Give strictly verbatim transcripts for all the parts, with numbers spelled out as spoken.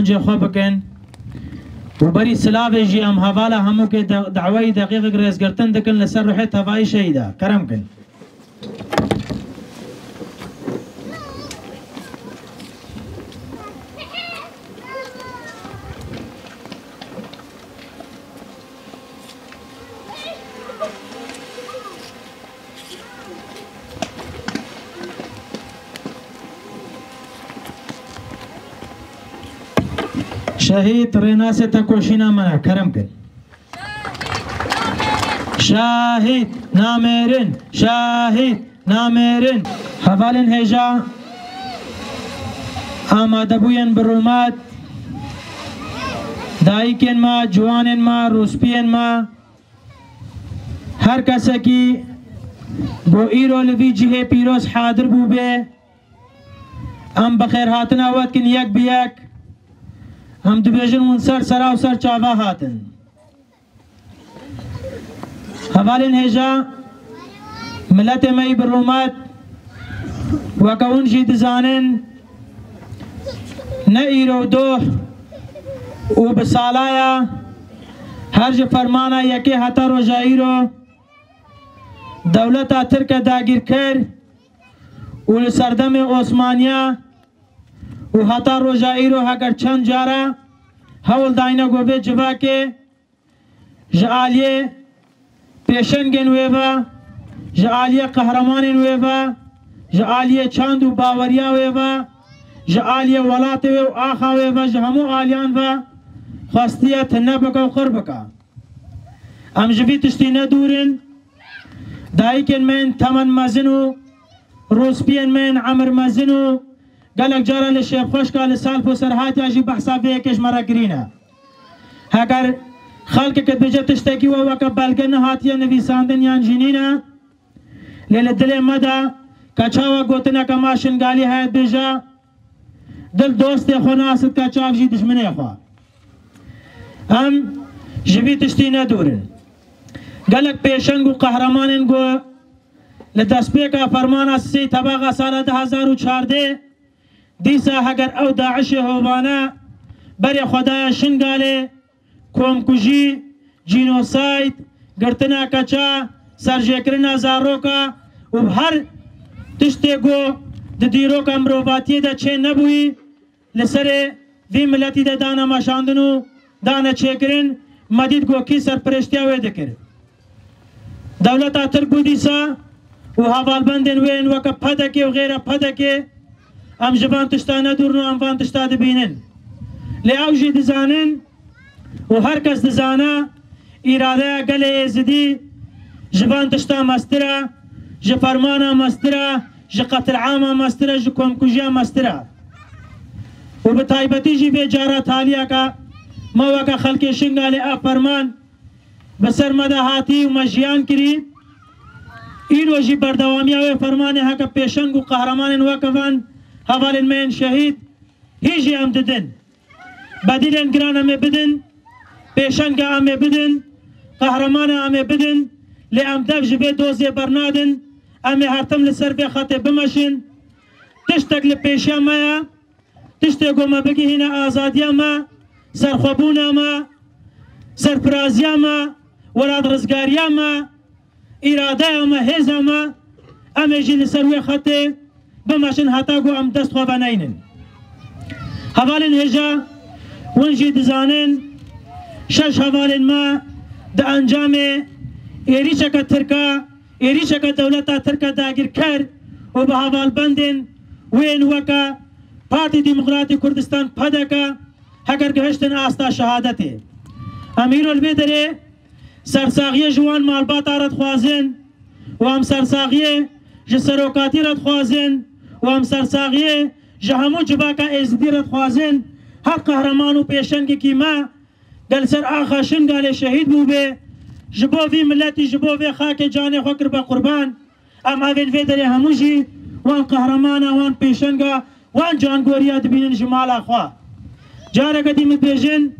Cê xwe bikin û berî silavê jî em hevala hemûkê de-, dawayî deqîqek rêzgirtin dikin li ser ruhê tevayî şehîda. Kerem kin. Şehîd rênasê tekoşîna me ne, kerem kin. Şehîd namêrin, şehîd namêrin. Hevalên hêja, amadebûyên bi rûmet, dayikên me, ciwanên me, rûspiyên me, her kesekî ku îro li vî cihê pîroz hadir bûbe, em bi xêrhatina we dikin yek bi yek. Em dibêjin hûn ser sera û ser çava hatin. Hevalên hêja, miletê me yî bi rûmet, weke hûn jî dizanin, ne îro doh û bi salaya her ji fermana yekê heta roja îro dewleta Tirk e dagîrker û li serdemê Osmaniya û heta roja îro heger çend cara hewl dayne ku vê civakê ji aliyê pêşengên wê ve, ji aliyê qehremanên wê ve, ji aliyê çand û baweriya wê ve, ji aliyê welatê wê û axa wê ve, ji hemû aliyan ve xwestiye tune bike û qir bike. Em ji vî tiştî nedûr in. Dayikên me yên temen mezin û rûspiyên me yên emir mezin û gelek cara li Şêxweşka li Salpo Serhatiya jî behsa vê yekê ji me re kirîne. Heger xelkek dibêje tiştekî we weke belge nehatiye nivîsandin yan jî nîne, lê li dilê me de ka çawa gotineke ma Şingalî heye dibêje, dil dostê xwe nas dike, çav jî dijminê xwe. Em ji vî tiştî nedûr in. Gelek pêşeng û qehremanên ku li destpêka fermana sisê tebaxa sala du hezar û çardeh, dîsa heger ew DAIŞê hovane berê xwe daye Şingalê, komkujî, cînosayd, girtina keça, serjêkirina zaroka û her tiştê ku di dîroka mirovatiyê de çê nebûyî, li serê vî miletî de dane meşandin û dane çêkirin, me dît ku kî serpirêştiya wê dikir. Dewleta Tirk bû dîsa û hevalbendên wê yên weke PDKê û xêra PDKê, em ji van tişta nedûrin û em van tişta dibînin. Lê ew jî dizanin û her kes dizane, îradeya gelê Êzidî ji van tişta mestir e, ji fermana mestir e, ji qetilama mestir e, ji komkujiya mestir e. Û bi taybetî jî vê cara taliyeke me weke xelkê Şingalê ev ferman bi ser me de hatî û me jiyan kirî. Îro jî berdewamiya wê fermanê heke pêşeng û qehremanên weke van hevalên me yên şehîd hî jî em didin. Bedîlên giran em ê bidin, pêşenga em ê bidin, qehremanê em ê bidin, lê em dev ji vê dozê bernadin, em ê her tim li ser vê xetê bimeşin. Tiştek li pêşiya me ye, tiştê ku me bigihîne azadiya me, serxwebûna me, serfiraziya me, welatrizgariya me, îradeya me, hêza me, em ê jî li ser wê xetê bimeşin heta ku em dest xwe veneynin. Hevalên hêja, hûn jî dizanin, şeş hevalên me di encamê êrîşeke Tirka, êrîşeke dewleta Tirka dagirker û bi hevalbendên wê yên weke Partî Demokratî Kurdistan, PDK, heger gihiştin asta şehadetê. Em îro li vê derê sersaxiyê ji wan malbata re dixwazin û em sersaxiyê ji serokatî re dixwazin û em sersaxiyê ji hemû civaka Êzidî re dixwazin, her qehreman û pêşengekî me gel ser axa Şingalê şehîd bûbe, ji bo vî miletî, ji bo vê xakê canê xwe kiribe qurban. Em evên vê derê hemû jî wan qehramana, wan pêşenga, wan cangoriya dibînin ji mala xwe. Careke dî min dibêjin,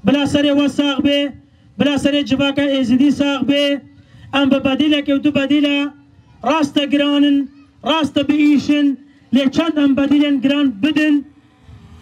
bila serê we sax bê, bila serê civaka Êzidî sax bê. Em bi bedîlekê û du bedîla raste giran in, raste bi îş in, lê çend em bedîlên giran bidin,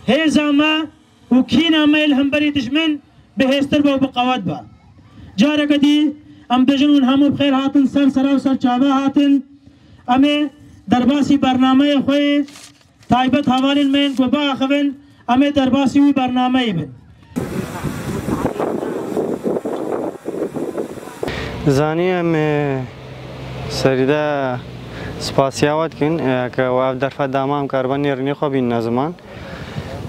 hêza me û kîna me li hemberî dijmin bihêztir be û bi qewet be. Careke dî em bijin hûn hemû bi xêr hatin, ser sera û ser çava hatin. Em ê derbasî bernameyê xwe yê taybet hevalên me yên ku biaxivin, em ê derbasî wî bernameyê bin. Zanî em ê serî de spasiya we dikin, e, ke we ev derfet dama em karibe nêrînê xwe bînine ziman.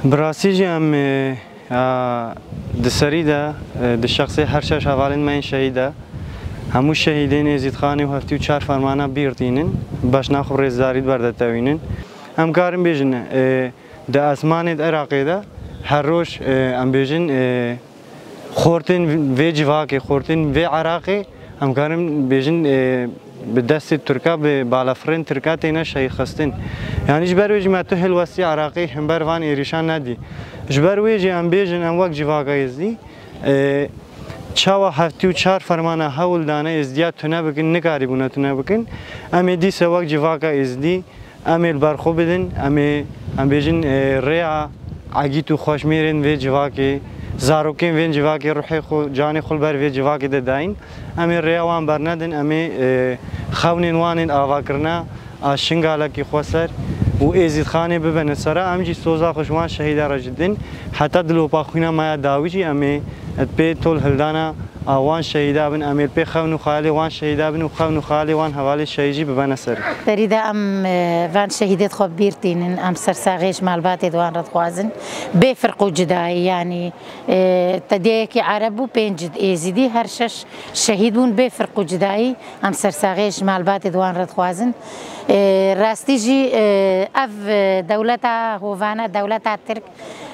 Bi rastî jî em ê, e, di serî de, e, di şexsê her şeş hevalên me yên şehîd de, hemû şehîdên Êzîdxanê û heftê û çar fermana bîr tînin, beşna xwe rêzdarî di ber de tewînin. Em karin bêjin, e, di esmanê di Iraqê de her roj, e, em bêjin, e, xortên vê civakê, xortên vê Iraqê, em karin bêjin, e, bi destê Tirka, bi balafirên Tirka têne şehîdxistin. Yanî ji ber wê jî me tu helwestî Iraqê hember van êrîşan nedî. Ji ber wê jî em bêjin, em wek civaka Êzdî, e, çawa heftê û çar fermana hewl dane Êzdiya tune bikin, nikarîbûne tune bikin. Em ê dîse wek civaka Êzdî, em ê li ber xwe bidin, em ê, em bêjin, e, rêya egît û xweşmêrên vê civakê, zarokên vên civakê, ruhê xwe, canê xwe li ber vê civakê de dayîn. Em ê rêya wan bernedin, em ê, e, xewnên wan ên avakirina a Şingalekî xweser û Êzîdxanê bibene sera, em jî soza xwe ji wan şehîda re ji din heta dilopa xwîna me ya dawî jî em ê pê tol hildana a wan şehîda bin, em ê li pê xewn û xayalê wan şehîda bin û xewn û xayalê wan hevalê şehîd jî bibene serê. Serî de em, e, van şehîdê xwe bîr tînin, em sersaxê ji malbatê di wan re dixwazin. Bê firq û cudayî, yanî, e, tediyeyekî Ereb bû, pênc êzîdî, her şeş şehîd bûn, bê firq û cudayî em sersaxê ji malbatê di wan re dixwazin. E, rastî jî, e, ev, e, dewleta hovane, dewleta Tirk,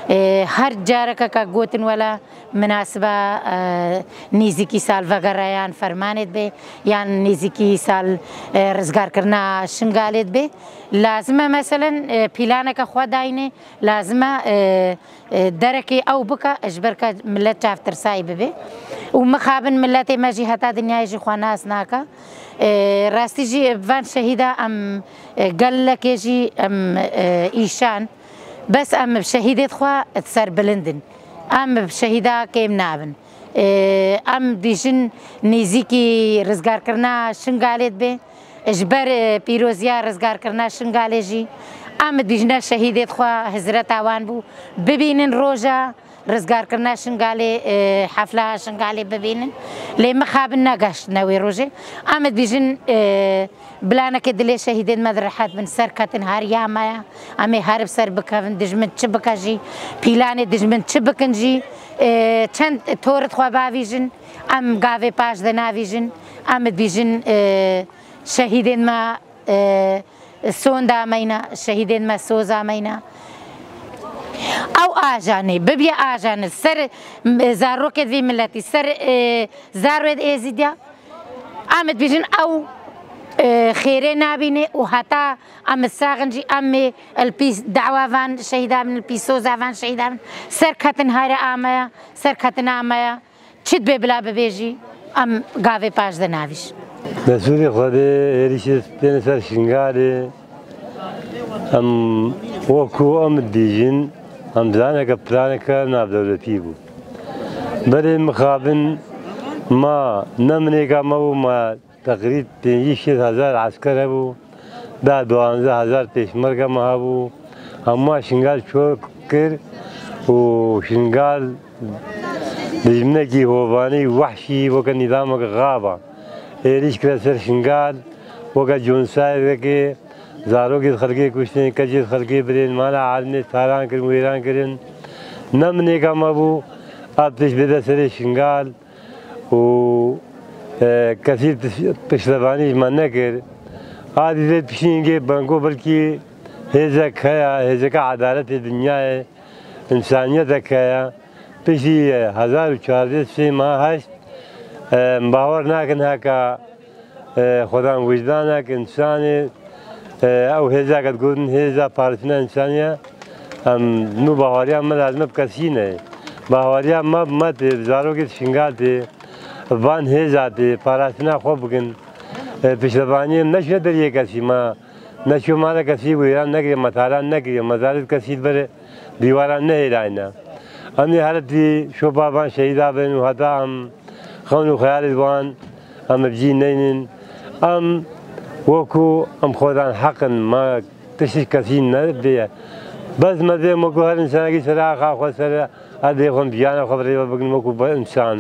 e, her carekeke gotin wela minasiba, e, nêzîkî salvegera yan fermanê dibe, yan nêzîkî sal, e, rizgarkirina Şingalê dibe. Lazim e, meselen, e, pîlaneke xwe dayîne, lazim e, e, e, derekê ew bike, ji ber ke milet çavtirsayî bibe. Û mixabin miletê me jî heta dinyayê jî xwe nas nake. E, rastî jî van şehîda em, e, gelekê jî em, e, îşan. Bes em bi şehîdê xwe di ser bilind in. Em bi şehîda kêm nabin. Em dibêjin nêzîkî rizgarkirina Şingalê dibe. Ji ber, e, pîroziya rizgarkirina Şingalê jî em dibêjine şehîdê xwe hizreta wan bû. Bibînin roja rizgarkirina Şingalê, e, hefla Şingalê bibînin. Lê mixabin negeştine wê rojê. Em dibêjin, e, Bilanekê dilê şehîdên me de rehet bin, serketin her ya me ye. Em ê her bi ser bikevin, dijmin çi bike jî, pîlanê dijmin çi bikin jî, e, çend tor di xwe bavîjin, em gavê paş de navîjin, em dibîjin, e, şehîdên me, e, sonda me yine, şehîdên me soza me yine. Ew ajanê, bibiye ajanê, ser, e, zarokê vî miletî, ser, e, zarwê êzîdiya, Em dibêjin ew, e, xêrê nabîne û heta em sax in jî em ê li pî dawa van şehîda bin, li pî soza van şehîda bin. Serketin hayra me ye, serketina me ye. Çi dibê bila bibê jî em gavê paş de navîjin. Bi sûrê Xwedê êrîşê têne ser Şingalê. Em wekû em dibêjin, em dizanin ke planeke navdewletî bû. Berê mixabin ma ne minêka me bû, ma teqrîb pêncî şêst hezar esker hebû, deh duwanzeh hezar pêşmerge me hebû. Hemû Şingal çor kir û Şingal dijminekî hovanî, wehşî, weke nîzameke xaba êrîş kire ser Şingal, weke genocide-ekê. Zarokê xelkê kuştin, keçê xelkê birên, mala alimê talan kirin, wêran kirin. Ne minêka me bû, ev tişt bide serê Şingal û, e, kesî tiş-, piştevanî ji me nekir. A dî vê pişîngê banko belkî hêzek heye, hêzeke edaletê dinyayê, însaniyeteke heye. Piştî hezar û çardeh sê ma heşt, e, em bawer nakin heka, e, xwedan wijdanek, însanê, e, ew hêza ke digotin hêza parastina însanî ye. Em nû baweriya me lazim e bi kesî neyê. Baweriya me bi me tê, bi zarokê di Şingal tê, van hêza tê, parastina xwe bikin. E, piştevaniyê em neçûne deriyê kesî, me neçû mala kesî wêran nekiriye, me talan nekiriye, me zarê di kesî di ber dîwaran nehêlayne. Em ê heletî şopa van şehîda bin û heta em xewn û xeyalê wan em bi cî neynin. Em wekû em xwedan heq in, me tiştî kesî nebêye. Bes me dê wekû her însanekî ser axa xwe ser erdê xwe em jiyana xwe bi rêve bikin wekû bi însan.